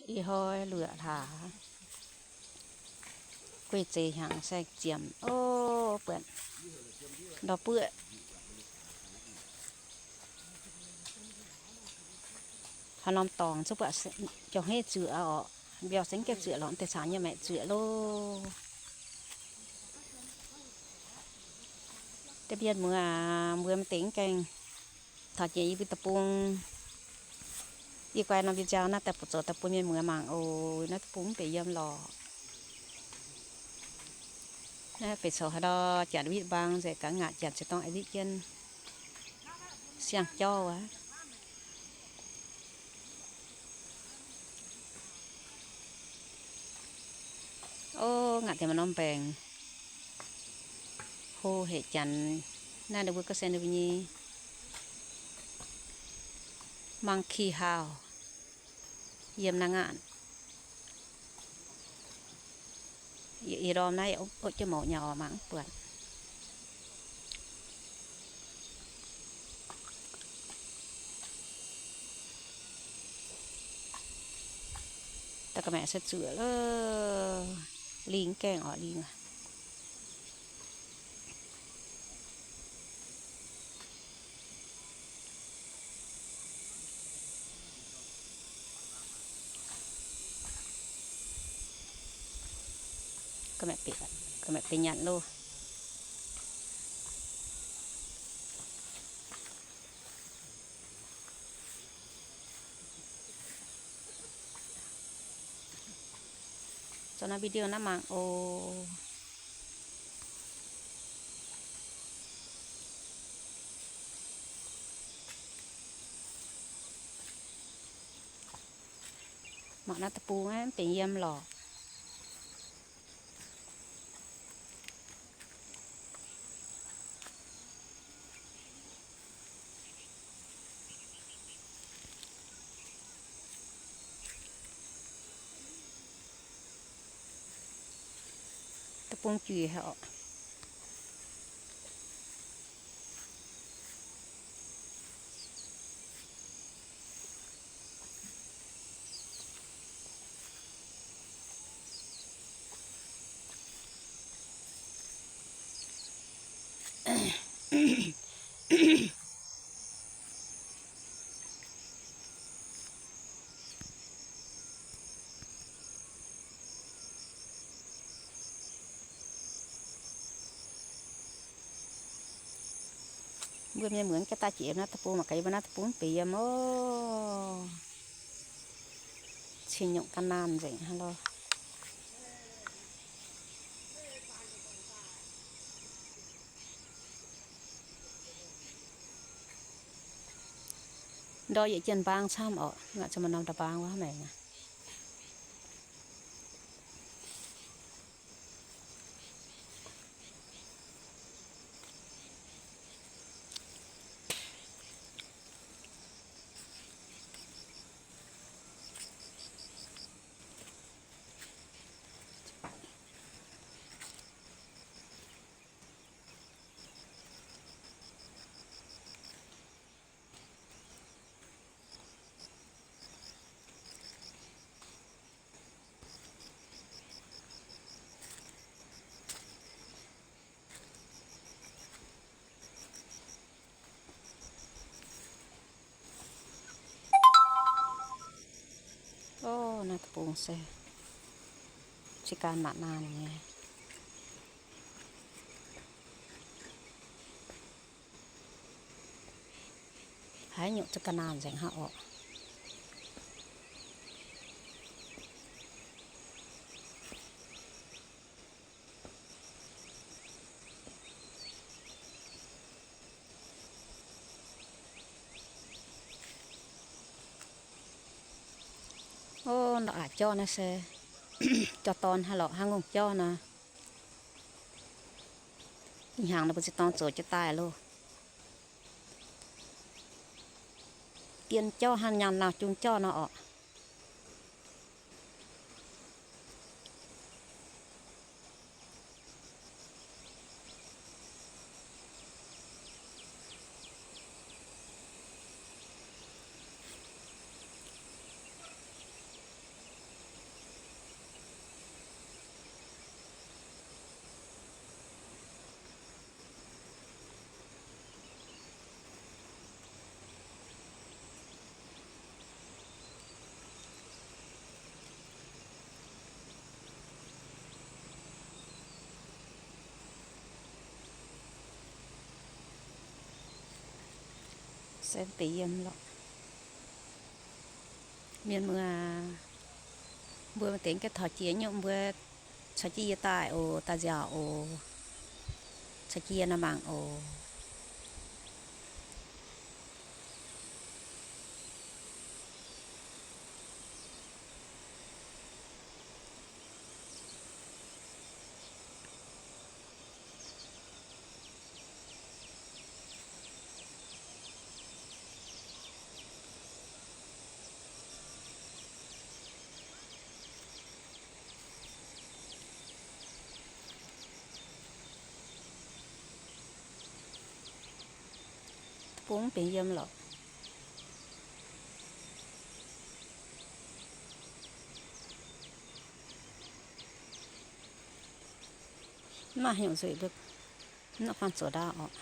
Ih hnoi luoqc hlaax, guei zeiz hnyangx saeng-ziemx oc, buatc ndau buoqv. Haaix norm dorngx zuqc buatc jauv-hmeiv zuoqc oc. Mbiauh se mv gaengh zuoqc lorqc, deix caux nyei maeqc zuoqc loh. Deix mienh muoz aac, mbuo mv deix mv gaengh taux jiex yie mbuo deic-bung. Yie guai norm video naaiv daaih bun zoux daaih bun mienh muoz mangc oc. Naaiv deic-bung mv benx yiem lorqc. Naaiv benx coux haaix ndau, janx witv mbaang nzengc, gaax ngaatc janx ziex dorngx aengx witv jienv siang-jauv aqv. Ov, ngaatc deix maaih norm mbaengx. Hlo haic janx. Naaiv ninh mbuo gorngv se ninh mbuo nyei monkey house yiem naaiv ngaatc. Yie ndorm naaiv yaac opv jienv mouc nyei oc, mangc mv buatc. Da'ga'maeqc se zuoqc loh. Lingh gaengh oc, lingh. Ga'maeqc benx nyanc loh. Zoux norm video naaiv mangc oc. Mangc naaiv deic-bung aeqv, mv benx yiem lorqc. Deic-bung juic haic oc. Mbuo mienh muoz gaengh daaih jiex naaiv deic-bung mangc gaax, yie mbuo naaiv deic-bung mv benx yiem oc. Cing nyungc ga'naanh nzengc hnangv loh. Ndortv yietc jien mbaang camv oc, ngaatc zuqc maaih norm nda'mbaang wuov maengx aqv. Ov, naaiv deic-bung se ziex ganh maac naanh nyei. Haiz nyungc ziex ganh naanh nzengc hnangv oc. Ov, ndau-aac jauv naaiv se jauv-dorn haaix lorqc, hnangv ngongh jauv nor. Ih hnyangx ninh mbuo ziex dorngx zoux jienv daaih loh. Dien jauv hnangv nyaanh nauh jung jauv nor orqc. Benx yiem lorqc. Mienh muoz, mbuo maaih deix ganh taux jiex nyungc, mbuo caux jienv yie daaih oc, daaih nziaauc oc, caux jienv yie nor mangc oc. Bung benx yiem lorqc. Mv maaih haaix nyungc nzueic mbuo mv nor faanh zoux ndaauv oc.